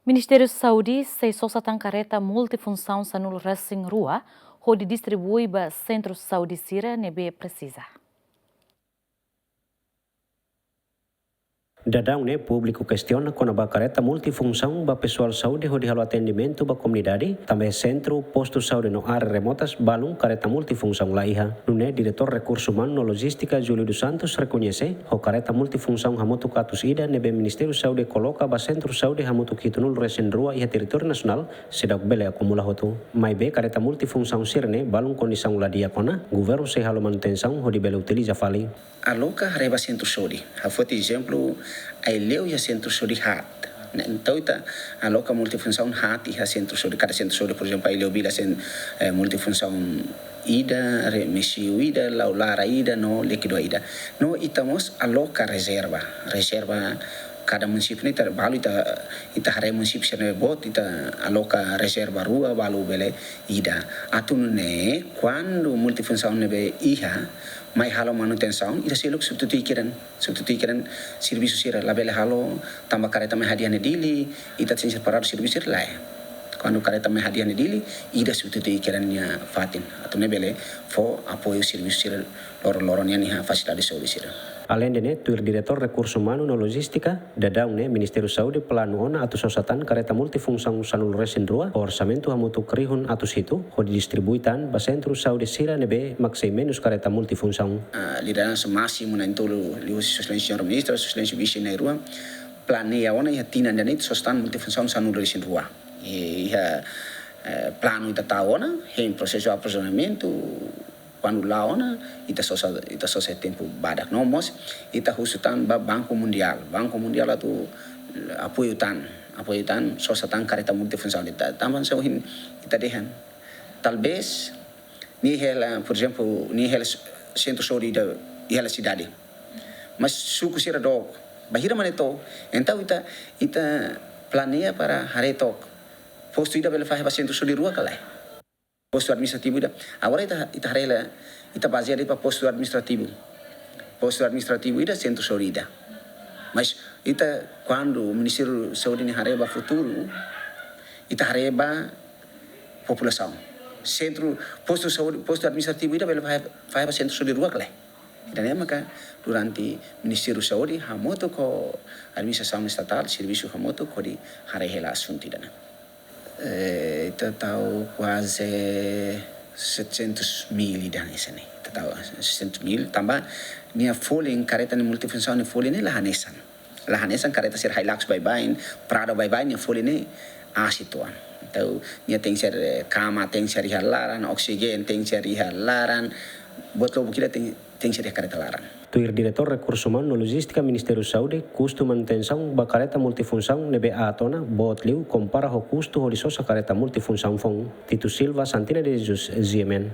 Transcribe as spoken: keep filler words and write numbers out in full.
Ministériu Saúde sei sosa tan kareta multifunsaun sanulu resin rua, hodi distribui ba sentru saúde sira ne'ebé presiza. Daudaun ne'e públiku kestiona kona-ba kareta multifunsaun ba pesoál saúde hodi halo atendimentu ba komunidade, tanba sentru, postu saúde no área remotas balun kareta multifunsaun la iha. Nune'e Diretór Rekursu Umanu no Lojístika Júlio dos Santos rekoñese, ho kareta multifunsaun hamutuk atus ida ne'ebé Ministériu Saúde koloka ba sentru saúde hamutuk hitunulu resin rua iha territóriu nasionál, seidauk bele akumula hotu. Maibé kareta multifunsaun sira-ne'e balun kondisaun la di'ak ona, governu sei halo manutensaun hodi bele utiliza fali. Aloka haree ba sentru saúde. Ha'u foti ezemplu, Aileu iha sentru saúde haat. Ne'e, entaun ita aloka multifunsaun haat iha sentru saúde. Kada sentru saúde, por ezemplu, Aileu Vila sen, eh, multifunsaun ida, Remexio ida, Laulara ida, no Líquido ida. No ita mós aloka rezerva. Rezerva kada munisípiu ne'e ita balu ita, ita haree munisípiu sira ne'ebé boot, ita aloka rezerva rua, balu bele ida. Atu nune'e, kuandu multifunsaun ne'ebé iha, mai halo manutensaun, ida seluk substitui kiran, substitui kiran servisu sira labele halo, tanba kareta mai hadi'a iha Dili, ita tenke separadu servisu sira lae. Kuandu kareta mai hadi'a iha Dili, ida substitui kiran nia fatin. Atu nune'e bele fó apoiu servisu sira loron-loron nian iha fasilidade saúde sira. Aleinde ne'e, tuir Diretór Rekursu Umanu no Lojístika, daudaun ne'e Ministériu Saúde planu ona atu sosa tan kareta multifunsaun sanulu resin rua, orsamentu hamutuk rihun atus hitu, hodi distribui tan ba sentru saúde sira ne'ebé mak sei menus kareta multifunsaun. Ah, lideransa másimu na'in-tolu liuhusi Sua Exelénsia Señór Ministru, Sua Exelénsia Vise na'in-rua, planeia ona iha tinan ida-ne'e atu sosa tan multifunsaun sanulu resin rua. I iha, eh, planu ita tau ona, hein prosesu aprovizionamentu, kuandu la'o ona, ita sosa, ita sosa iha tempu badak. No mós, ita husu tan ba Banku Mundiál. Banku Mundiál atu apoiu tan, apoiu tan, sosa tan kareta multifunsaun ita. Tanba sá ohin ita dehan. Talvés, nia hela, por ezemplu, nia hela sentru saúde ida, hela sidade. Mas suku sira dook. Bainhira mak ne'e to'o. Entaun ita, ita planeia para haree took. Postu ida bele fahe ba sentru saúde rua ka lae. Postu administrativu ida. Agora ita, ita haree lai, ita bazeia de'it ba postu administrativu. Postu administrativu ida, sentru saúde ida. Mas ita, kuandu Ministériu Saúde ne'e haree ba futuru, ita haree ba populasaun. Sentru, postu saúde, postu administrativu ida bele fahe, fahe ba sentru saúde rua ka lae. Ida-ne'e maka durante Ministériu Saúde hamutuk ho administrasaun estatál, servisu hamutuk hodi haree hela asuntu ida-ne'e. Eh, ita tau kuaze setecentos mil ida hanesan ne'e. Ita tau setecentos mil, tanba nia folin, kareta ne'e multifunsaun nia folin ne'e la hanesan. La hanesan kareta sira Hilux baibain, Prado baibain, nia folin ne'e aas uitoan. Entaun, nia tenke ser, eh, kama tenke ser iha laran, oksijéniu tenke ser iha laran, buat lubuk ida ten-, tenke ser iha kareta laran. Tuir Diretór Rekursu Umanu no Lojístika Ministériu Saúde, kustu manutensaun ba kareta multifunsaun ne'ebé aat ona, boot liu kompara ho kustu hodi sosa kareta multifunsaun foun. Tito Silva, Santina de Jesus, G M N.